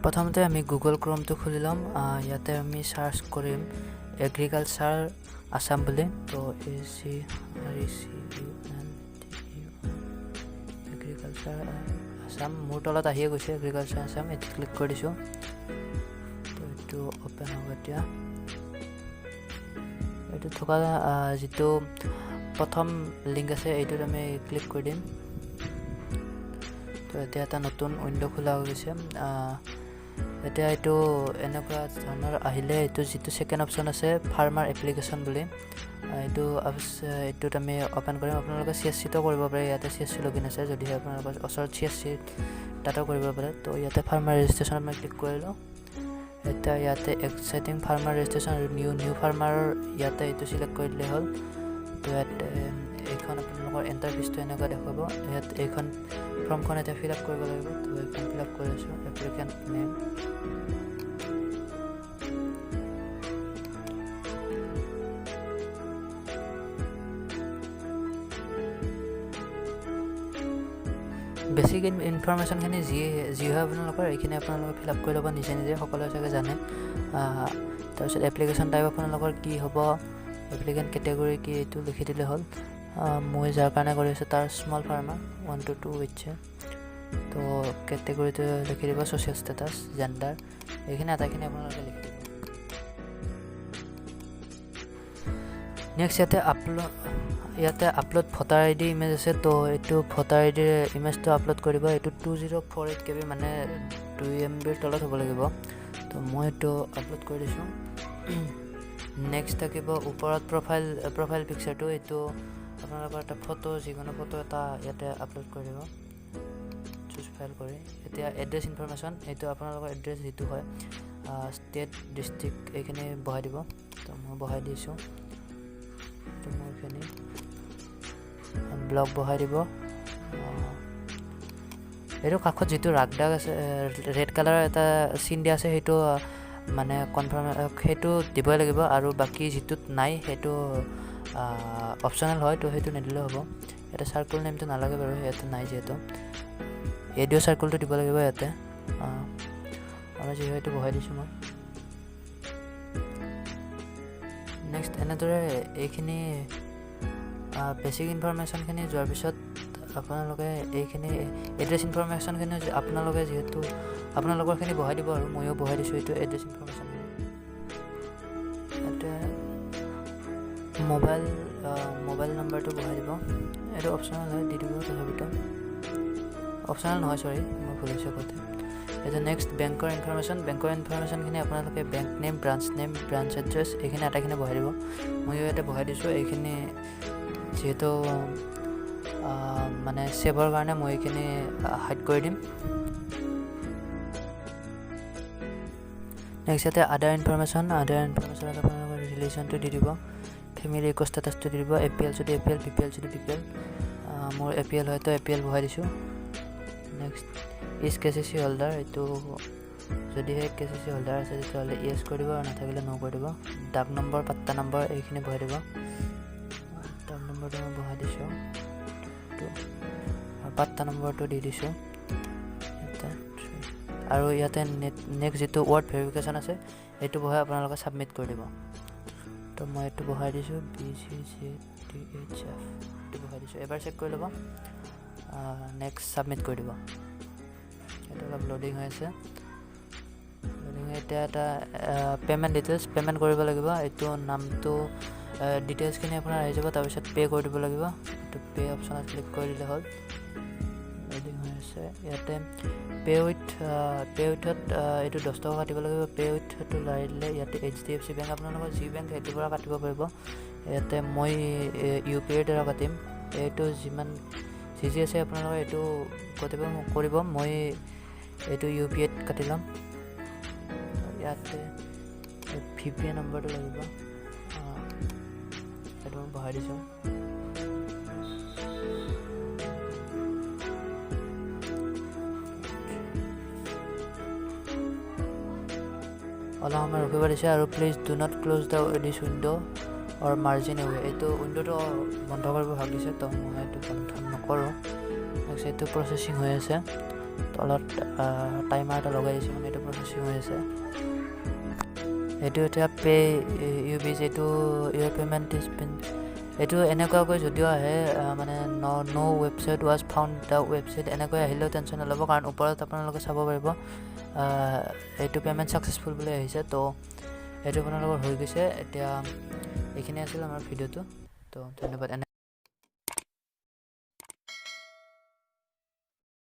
প্ৰথমতে আমি গুগল ক্ৰমটো খুলি ল'ম। ইয়াতে আমি চাৰ্চ কৰিম এগ্ৰিকালচাৰ আছাম বুলি। তো AGRICULTU agriculture Assam মোৰ তলত আহিয়ে গৈছে। এগ্ৰিকালচাৰ আছাম, এইটো ক্লিক কৰি দিছোঁ। তো এইটো অ'পেন হ'ব। এতিয়া এইটো থকা যিটো প্ৰথম লিংক আছে, এইটোত আমি ক্লিক কৰি দিম। তো এতিয়া এটা নতুন উইণ্ড' খোলা হৈ গৈছে। এতিয়া এইটো এনেকুৱা ধৰণৰ আহিলে এইটো যিটো ছেকেণ্ড অপশ্যন আছে, ফাৰ্মাৰ এপ্লিকেশ্যন বুলি, এইটোত আমি অ'পেন কৰিম। আপোনালোকে চি এছ চিটো কৰিব পাৰে। ইয়াতে C S C log in আছে যদিহে আপোনালোকৰ ওচৰত চি এছ চি, তাতো কৰিব পাৰে। তো ইয়াতে ফাৰ্মাৰ ৰেজিষ্ট্ৰেশ্যনত মই ক্লিক কৰিলোঁ। এতিয়া ইয়াতে এক্সাইটিং ফাৰ্মাৰ ৰেজিষ্ট্ৰেশ্যন আৰু নিউ নিউ ফাৰ্মাৰৰ ইয়াতে এইটো চিলেক্ট কৰি দিলে হ'ল। তো ইয়াতে এইখন আপোনালোকৰ ইণ্টাৰফেচটো এনেকুৱা দেখুৱাব। ইয়াত এইখন ফৰ্মখন এতিয়া ফিল আপ কৰিব লাগিব। তো এইখন ফিল আপ কৰি আছোঁ। এপ্লিকেণ্ট নেম, বেছিক ইনফৰমেশ্যনখিনি যি যি হয় আপোনালোকৰ, এইখিনি আপোনালোকে ফিল আপ কৰি ল'ব নিজে নিজে, সকলোৱে চাগে জানে। তাৰপিছত এপ্লিকেশ্যন টাইপ আপোনালোকৰ কি হ'ব, এপ্লিকেণ্ট কেটেগৰী কি, এইটো লিখি দিলে হ'ল। মই যাৰ কাৰণে কৰি আছোঁ তাৰ স্মল ফাৰ্মাৰ 1 টু 2 হৈছে। তো কেটেগৰীটো লিখি দিব, ছ'চিয়েল ষ্টেটাছ, জেণ্ডাৰ, এইখিনি আটাইখিনি আপোনালোকে লিখি দিব। নেক্সট ইয়াতে আপলোড ভোটাৰ আই ডি ইমেজ আছে। তো এইটো ভোটাৰ আই ডিৰ ইমেজটো আপলোড কৰিব। এইটো 2048 KB, মানে 2 এম বিৰ তলত হ'ব লাগিব। তো মই এইটো আপলোড কৰি দিছোঁ। নেক্সট থাকিব ওপৰত প্ৰফাইল প্ৰফাইল পিকচাৰটো। এইটো আপোনালোকৰ এটা ফটো, যিকোনো ফটো এটা ইয়াতে আপলোড কৰি দিব চুজ ফাইল কৰি। এতিয়া এড্ৰেছ ইনফৰমেশ্যন, এইটো আপোনালোকৰ এড্ৰেছ যিটো হয়, ষ্টেট, ডিষ্ট্ৰিক্ট, এইখিনি বহাই দিব। তো মই বহাই দিছোঁ। এইটো মোৰখিনি ব্লক বহাই দিব। এইটো কাষত যিটো ৰাগ দাগ আছে, ৰেড কালাৰৰ এটা চিন দিয়া আছে, সেইটো মানে কনফাৰ্ম, সেইটো দিবই লাগিব। আৰু বাকী যিটোত নাই সেইটো অপশ্যনেল হয়, তো সেইটো নিদিলেও হ'ব। ইয়াতে চাৰ্কুল নেমটো নালাগে বাৰু, ইয়াতে নাই যিহেতু। এ ডি অ' চাৰ্কুলটো দিব লাগিব ইয়াতে। আৰু যিহেতু বহাই দিছোঁ মই। নেক্সট এনেদৰে এইখিনি বেচিক ইনফৰমেশ্যনখিনি যোৱাৰ পিছত আপোনালোকে এইখিনি এড্ৰেছ ইনফৰমেশ্যনখিনি আপোনালোকে যিহেতু আপোনালোকৰখিনি বহাই দিব আৰু ময়ো বহাই দিছোঁ এইটো এড্ৰেছ ইনফৰমেশ্যনখিনি। ইয়াতে মোবাইল মোবাইল নম্বৰটো বহাই দিব। এইটো অপশ্যনেল হয়, দি দিব তথাপিতো। অপশ্যনেল নহয়, চৰি, মই ভুল হৈছে কওঁতে। এতিয়া নেক্সট বেংকৰ ইনফৰমেশ্যন। বেংকৰ ইনফৰমেশ্যনখিনি আপোনালোকে bank name, branch name, branch address, এইখিনি আটাইখিনি বহাই দিব। ময়ো ইয়াতে বহাই দিছোঁ এইখিনি। যিহেতু মানে ছেভৰ কাৰণে মই এইখিনি হাইড কৰি দিম। নেক্সট ইয়াতে আদাৰ ইনফৰমেশ্যন। আদাৰ ইনফৰমেশ্যনত আপোনালোকৰ ৰিলিজনটো দি দিব, ফেমিলি ইক' ষ্টেটাছটো দি দিব, এ পি এল যদি A P L, B P L যদি বি পি এল। মোৰ এ পি এল হয়, তো A P L বহাই দিছোঁ। Next is K C C holder, এইটো যদিহে কে চি চি হোল্ডাৰ আছে তেতিয়াহ'লে য়েছ কৰি দিব আৰু নাথাকিলে ন' কৰি দিব। ডাক নম্বৰ, পাট্টা নম্বৰ, এইখিনি বহাই দিব। ডাক নম্বৰটো মই বহাই দিছোঁ আৰু পাট্টা নম্বৰটো দি দিছোঁ ইয়াতে। আৰু ইয়াতে নেক্সট যিটো ৱাৰ্ড ভেৰিফিকেশ্যন আছে, এইটো বহাই আপোনালোকে ছাবমিট কৰি দিব। তো মই এইটো বহাই দিছোঁ, BCCDHF, এইটো বহাই দিছোঁ। এবাৰ চেক কৰি ল'ব। নেক্সট ছাবমিট কৰি দিব। এইটো অলপ লোডিং হৈ আছে। লোডিং হৈ এতিয়া এটা পে'মেণ্ট ডিটেইলছ, পে'মেণ্ট কৰিব লাগিব। এইটো নামটো, ডিটেইলছখিনি আপোনাৰ আহি যাব। তাৰপিছত পে' কৰি দিব লাগিব। এইটো পে' অপশ্যনত ক্লিক কৰি দিলে হ'ল। লোডিং হৈ আছে। ইয়াতে পে' উইথত এইটো 10 টকা কাটিব লাগিব। পে' উইথটো লাৰি দিলে ইয়াতে H D F C bank, আপোনালোকৰ যি বেংক সেইটোৰ পৰা কাটিব পাৰিব। ইয়াতে মই ইউ পি আইৰ দ্বাৰা কাটিম। এইটো যিমান যি যি আছে আপোনালোকে এইটো কাটিব কৰিব। মই এইটো ইউ পি আইত কাটি ল'ম। ইয়াতে ভি পি আই নম্বৰটো লাগিব, সেইটো মই বহাই দিছোঁ। অলপ সময় ৰখিব দিছে আৰু "Please do not close this window or minimize away." এইটো উইণ্ড'টো বন্ধ কৰিব হাক দিছে, তো মই এইটো বন্ধ নকৰোঁ। নেক্সট এইটো প্ৰচেছিং হৈ আছে। তলত টাইমাৰ এটা লগাই দিছোঁ, মানে এইটো প্ৰচেছিং হৈ আছে। এইটো এতিয়া পে' ইউ বিজ, এইটো ইয়ৰ পে'মেণ্ট is been, এইটো এনেকুৱাকৈ যদিও আহে, মানে "No website was found the website" এনেকৈ আহিলেও টেনশ্যন নল'ব, কাৰণ ওপৰত আপোনালোকে চাব পাৰিব এইটো পে'মেণ্ট ছাকচেছফুল বুলি আহিছে। তো এইটো আপোনালোকৰ হৈ গৈছে। এতিয়া এইখিনি আছিল আমাৰ ভিডিঅ'টো। তো ধন্যবাদ। এনে